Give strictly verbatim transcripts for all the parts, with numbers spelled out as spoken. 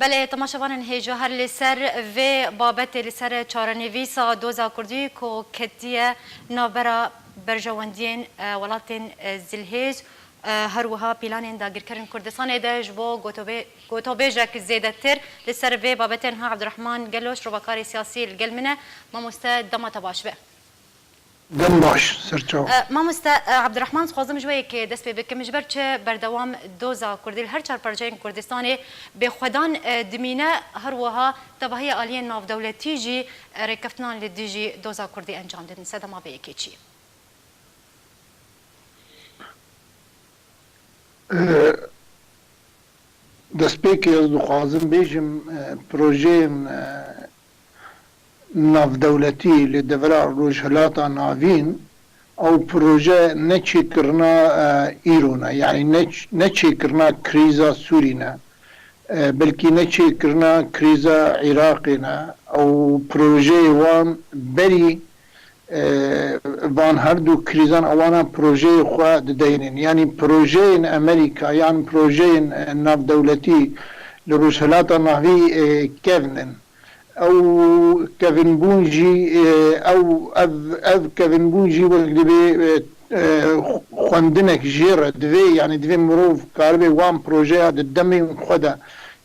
Belê, temaşevanên hêja, her li ser vê babetê, li ser çarenivîsa doza kurdî ku ketiye navbera berjewendiyên, e, welatên, e, zilhêz, e, her wiha planên dagirkerin Kurdistanê de ji bo gotobê-, gotobêjek zêdetir li ser vê babetê niha Abdurrahman Gelo, şrovakarê siyasî li gel min e. Mamoste, dema te baş be. Dem baş, serçaw. E, mamoste, e, Abdurrahman, dixwazim ji we yekê dest pê bikim. Ji ber çi berdewam doza kurdî li her çar parçeyên Kurdistanê bê xwedan, e, dimîne, her wiha tevahiya aliyên navdewletî jî, e, rêkeftinan li dijî doza kurdî encam didin? Sedema vê yekê çi ye? E, Destpêkê ez dixwazim bêjim, e, projeyên, e, navdewletî li devera Rojhilata Navîn, ew proje ne çêkirina, e, îro ne, yanî ne, ne çêkirina krîza Sûrî ne, e, belkî ne çêkirina krîza Iraqê ne. Ew projeyê wan berî e, van her du krîzan ewana projeyê xwe dideynin. Yanî projeyên Amerîka yan projeyên, e, navdewletî li Rojhilata Navî, e, kevn in. Ew kevinbûn jî, e, ew, ev, ev kevinbûn jî wek divê, e, e, xwendinek jê re divê, yanî divê mirov karibe wan projeya di demên xwe de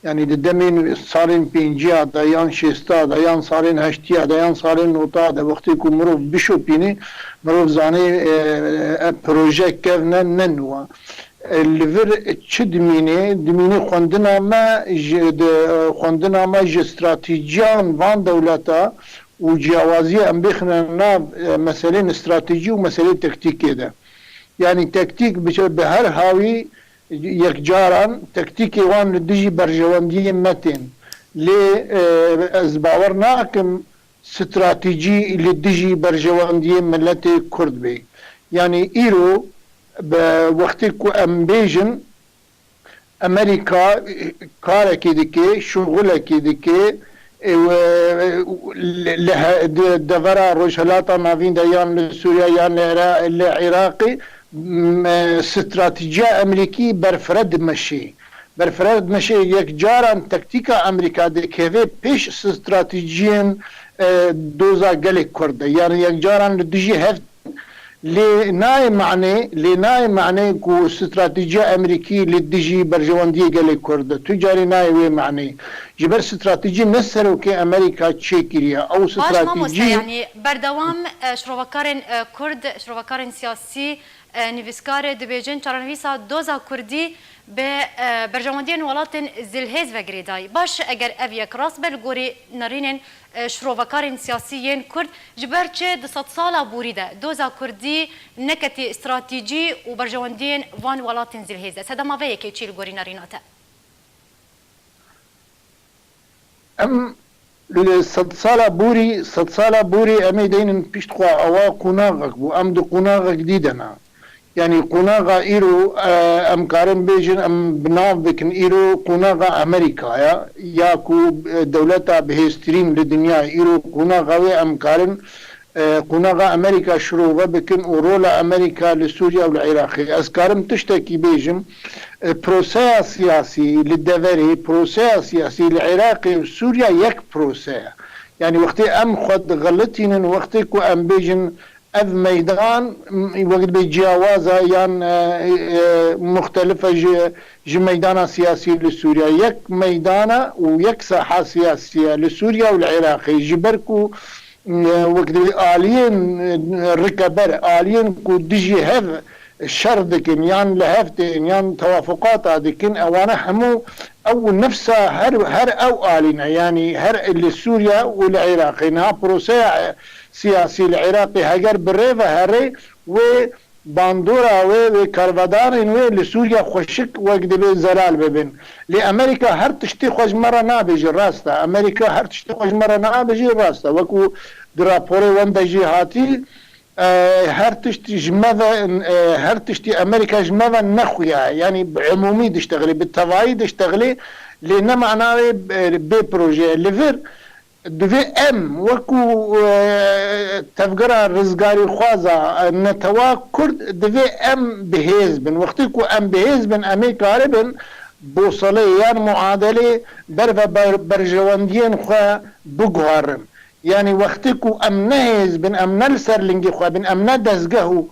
Yanî di demên salên pêncîya de yan şêsta de yan salên heştîya de yan salên nota de wextê ku mirov bişopînê, mirov zanê, e, e, proje kevne ne nû e. E, li vir çi dimînê? Dimînê xwendina me ji, di, xwendina me ji stratejîyan van dewleta û ciyawaziyê em bêxine nav, e, meselên stratejî û meselê tektîkê de. Yanî tektîk bi, bi her hawî Yekcaran tektîkê wan li dijî berjewendiyê me tên. Lê, e, ez bawer nakim stratejî li dijî berjewendiyê miletê Kurd bê. Yanî îro bi wextê ku em bêjin Amerîka karekê dike, şuxulekê dike, e, we, li, li he-, de-, devera Rojhilata Navîn de yan li Sûriye yan li Ira-, li Iraqê, m-, stratejiya Amerîkî berfire dimeşê. Berfire dimeşê, yek caran tektîka Amerîka dikeve pêş stratejiyên, e, doza gelê Kurd de. Yani yek caran li dijî hev Lê nayê manê, lê nayê manê ku stratejiya Amerîkî li dijî berjewendiyê gelê Kurd e. Tu carî nayê wê manê. Ji ber stratejî ne serokê Amerîka çêkiriye. Ew Baş mamoste, stratejî yanî berdewam, e, şrovakarên, e, Kurd, şrovakarên siyasî, e, nivîskar dibêjin, çarenivîsa doza Kurdî bi, e, berjewendiyên welatên zilhêz ve girêdayî. Baş, eger ev yek rast be, li gorî nerînên e, şrovekarên siyasî yên Kurd, ji ber çi di sedsala borî de doza Kurdî neketî stratejî û berjewendiyên van welatên zilhêz de? Sedema vê yekê çi li gorî nerîna te? Em li sedsala borî, sedsala borî em ê deynin pişt xwe, ewa qonaxek bû. Em di qonaxek dî de ne. Yanî qonaxa îro, e, em karin bêjin, em bi nav bikin îro qonaxa Amerîka ye, ya ku, e, dewleta bihêztirîn li dinyayê îro qonaxa wê em karin, e, qonaxa Amerîka şirove bikin û rola Amerîka li Sûriye û li Iraqê. Ez karim tiştekî bêjim, e, proseya siyasî li deverê, proseya siyasî li Iraqê û Sûriye yek prose ye. Yanî wextê em xwe dixelitînin, wextê ku em bêjin, Ev meydan, m-, wek dibê ciyawaz e yan, e, e, muxtelif e ji, ji meydana siyasî li Sûriye. Yek meydan e û yek saha siyasî ye li Sûriye û li Iraqê. Ji ber ku, e, wek dibê aliyên, e, rikeber, aliyên ku dijî hev şer dikin, yan li hev tên, yan tewafuqata dikin, ewana hemû ew nefsa her, her ew alî ne. Yanî her li Sûriye û li Iraqê. Niha proseya, e, siyasî li Iraqê heger bi rê ve herê, wê bandora wê, wê karvedarên wê li Sûriye xweşik wek dibê zelal bibin. Lê Amerîka her tiştê xwe ji me re nabêje, rast e. Amerîka her tiştê xwe ji me re nabêje, rast e. Wekû di raporê wan de jî hatî, e, her tişt ji me ve, e, her tiştî Amerîka ji me ve nexuya. Yanî bi umûmî diştexilê, bi tevayî diştexilê, lê ne mana wê, e, bê proje ye. Li vir Divê em wekû, e, tevgera rizgarîxwaza, e, netewa Kurd divê em bi hêz bin. Wextê ku em bi hêz bin, em ê karibin bosalê yan muadelê derve ber-, berjewendiyên xwe biguherin. Yanî wextê ku em ne hêz bin, em ne li ser lingê xwe bin, em ne dezgeh û,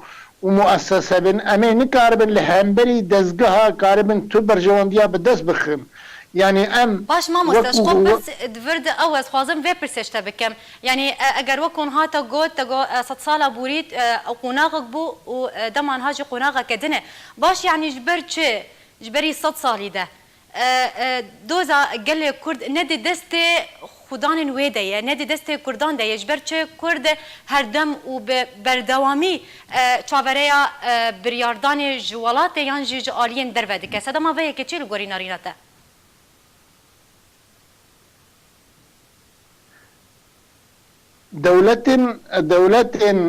û muessese bin, em ê nikaribin li hemberî dezgeha karibin tu berjewendiya bi dest bixin. Yanî em Baş mamoste, ji wekû xwe we- pirs di vir de ew ez xwazim vê pirsê ji te bikim. Yanî, e, eger wek hûn hate got, te got, e, sedsala borî, e, qonaxek bû û, e, dema niha jî qonaxeke din e. Baş, yanî ji ber çi? Ji berî sed salî de, e, e, doza gelê Kurd ne di destê xudanên wê de ye, ne di destê Kurdan de ye. Ji ber çi Kurd herdem û bi berdewamî, e, çavereya, e, biryardanê ji welatê yan jî ji aliyên derve dike? Sedema vê yekê çi li gorî nerîna te? Dewletên, dewletên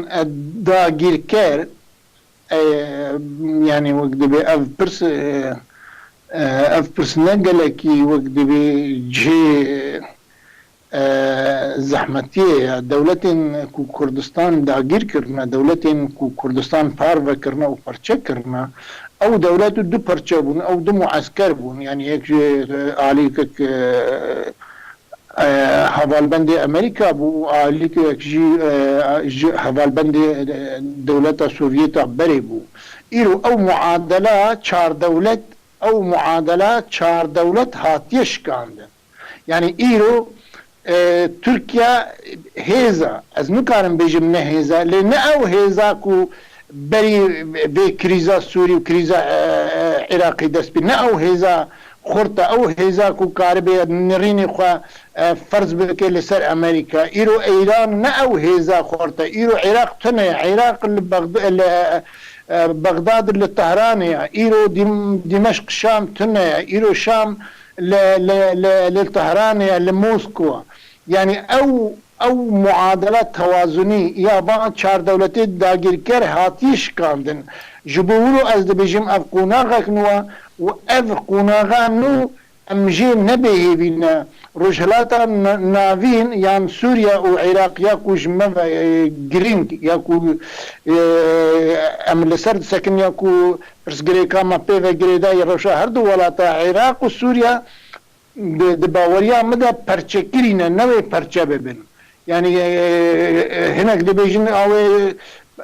dagîrker, e, yanî wek dibê ev pirs, e, e, ev pirs ne gelekî wek dibê cihê, e, zehmetiyê ye. Dewletên ku Kurdistan dagîr kirine, dewletên ku Kurdistan parve kirine û parçe kirine, ew dewlet û du parçe bûn, ew du muesker bûn. Yanî yek ji, e, alîkek, e, e, hevalbendê Amerîka bû, alîkek jî, e, ji hevalbendê, e, dewleta Sovyeta berê bû. Îro ew muadela çar dewlet, ew muadela çar dewlet hatiye şikandin. Yanî îro, e, Tirkiye hêza, ez nikarim bêjim ne hêza, lê ne ew hêza ku berî vê krîza Sûrî û krîza, e, e, Iraqî dest pê, ne ew hêza xurt e, ew hêza ku karibe nirînê xwe, e, ferz bike li ser Amerîka. Îro Îran ne ew hêza xurt e. Îro Iraq tune ye. Iraq li Bexd-, li, e, e, Bexdad li Tehranê ye. Îro Dim-, Dimeşq Şam tune ye. Îro Şam li, li, li, li Tehranê ye, li Moskwa. Yanî ew, ew muadela tewazunî ya van çar dewletê dagîrker hatiye şikandin. Ji bo wilo ez dibêjim ev qonaxek nû e û ev qonaxa nû em jê nebêhêvî ne. Rojhilata Na-, Navîn yan Sûriye û Iraq ya ku ji me ve, e, girîng ya ku, e, em li ser disekin ya ku pirsgirêka me pê ve girêdayî rewşa her du welata Iraq û Sûriye di, di baweriya min de perçekirî ne, ne wê perçe bibin. Yanî, e, e, hinek dibêjin, awê,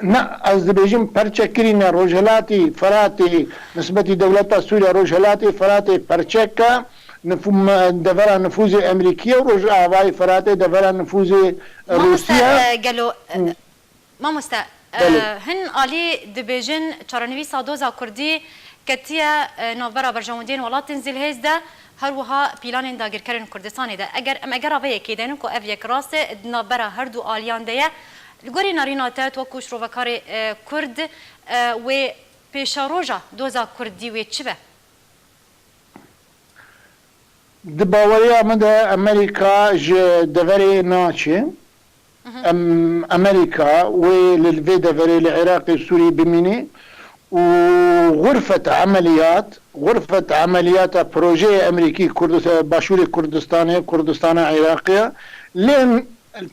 ne, ez dibêjim perçekirî ne, Rojhilatî Firatê, nisbetî dewleta Sûriye Rojhilatê Firatê perçek e, nifû-, me-, devera nifûzê Emerîkî ye û Rojavayê Firatê devera nifûzê Rûsya. Mamoste, e, gelo, e, Hı. Mamoste, Belê. E, hin alî dibêjin çarenivîsa doza Kurdî ketiye, e, navbera berjewendiyên welatên zilhêz de, her wiha pîlanên dagirkerên Kurdistanê de. Eger em egera vê yekê denin ku ev yek rast e, di navbera her du aliyan de ye, li gorî nerîna te, tu wekû şirovekarê, e, Kurd, e, wê pêşeroja doza Kurdî wê çi be? Di baweriya min de Amerîka ji deverê naçe. Em, Amerîka wê li vê deverê li Iraqê, Sûriyê bimîne û xurfet emeliyat, xurfet emeliyata projeyê Amerîkî Kurdis-, Başûrê Kurdistanê, Kurdistana Iraqê ye. Lê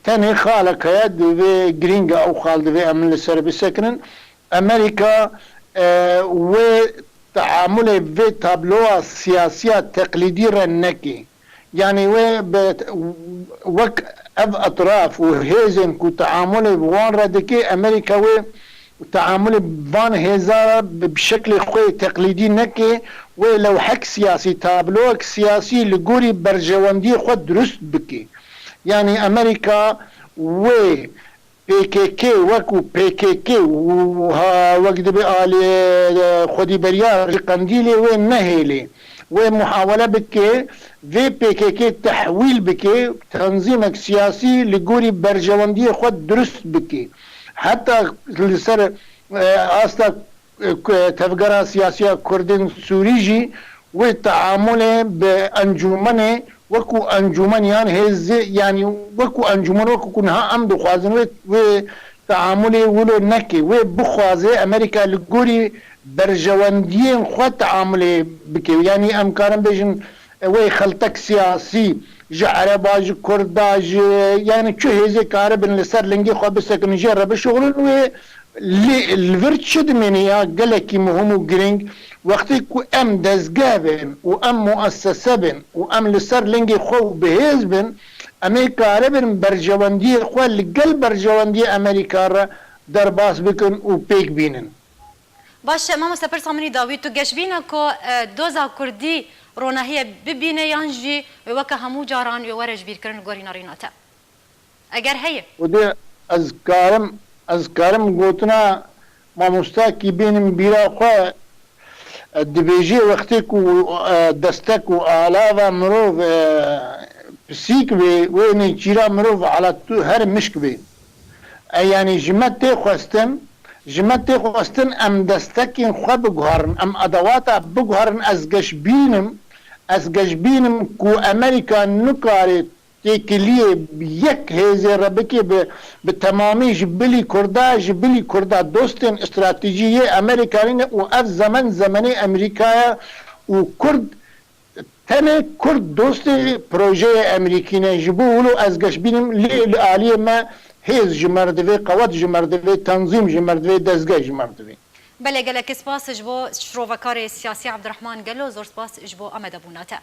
tenê xalek heye, divê girîng e ew xal divê em li ser bisekinin. Amerîka, e, wê teamulê vê tabloya siyasiya teqlîdî re neke. Yanî wê bi, wek ev etraf û hêzên ku teamulê bi wan re dike, Amerîka wê teamulê van hêza re bi, bi şeklê xwe yê teqlîdî neke, wê lewhek siyasî, tabloyek siyasî li gorî berjewendiyê xwe dirust bike. Yanî Amerîka wê P K K wekû P K K û ha wek dibe alê, e, xwedîberiya ji Qendîlê wê nehêlê. Wê muhawele bike, vê P K K tehwîl bike, tenzîmek siyasî li gorî berjewendiyê xwe dirust bike. Heta li ser, e, asta e, ku-, tevgera siyasiya Kurdên Sûrî jî wê teamulê bi encûmenê wekû encûmen yan hêzê, yanî wekû encûmen, wekû ku niha em dixwazin wê, wê teamulê wilo neke, wê bixwaze Amerîka li gorî berjewendiyên xwe teamulê bike. Yanî em karin bêjin, e, wê xeltek siyasî ji Ereba, ji Kurda, ji, yanî çi hêzê karibin li ser lingê xwe bisekinin, jê re bişuxulin, wê Lê li vir çi dimêne ya gelekî muhim û girîng, wextê ku em dezgeh bin û em muessese bin û em li ser lingê xwe û bi hêz bin, em ê karibin berjewendiyê xwe li gel berjewendiyê Amerîka re derbas bikin û pêk bînin. Baş e, mamoste, pirsa min î dawî, tu geşbîne ku, e, doza kurdî ronahiye bibîne yan jî weke hemû caran wê were ji bîrkirin li gorî nerîna te? Eger heye. Û dê ez karim, ez karim gotina mamostakî bênim bîra xwe, e, dibêjê wextê ku, e, destek û alava mirov, e, pisîk bê, wê nêçîra mirov ala tu her mişk bê. E, yanî ji me tê xwestin, ji me tê xwestin em destekên xwe biguherin, em edewata biguherin. Ez geşbînim, ez geşbînim ku Amerîka nikare têkiliyê yek hêzê re bike bi, bi temamî ji bilî Kurda, ji bilî Kurda dostên stratejî yê Amerîkanî ne û ev zemen zemenê Amerîka ye û Kurd, tenê Kurd dostê projeyê Amerîkî ne. Ji bo wilo ez geşbînim, lê li aliyê me hêz ji me re divê, qewet ji me re divê, tenzîm ji me re divê, dezgeh ji me re divê. Belê, gelek spas ji bo şrovekarê siyasî Abdurrahman Gelo, zor spas ji bo amadebûna te.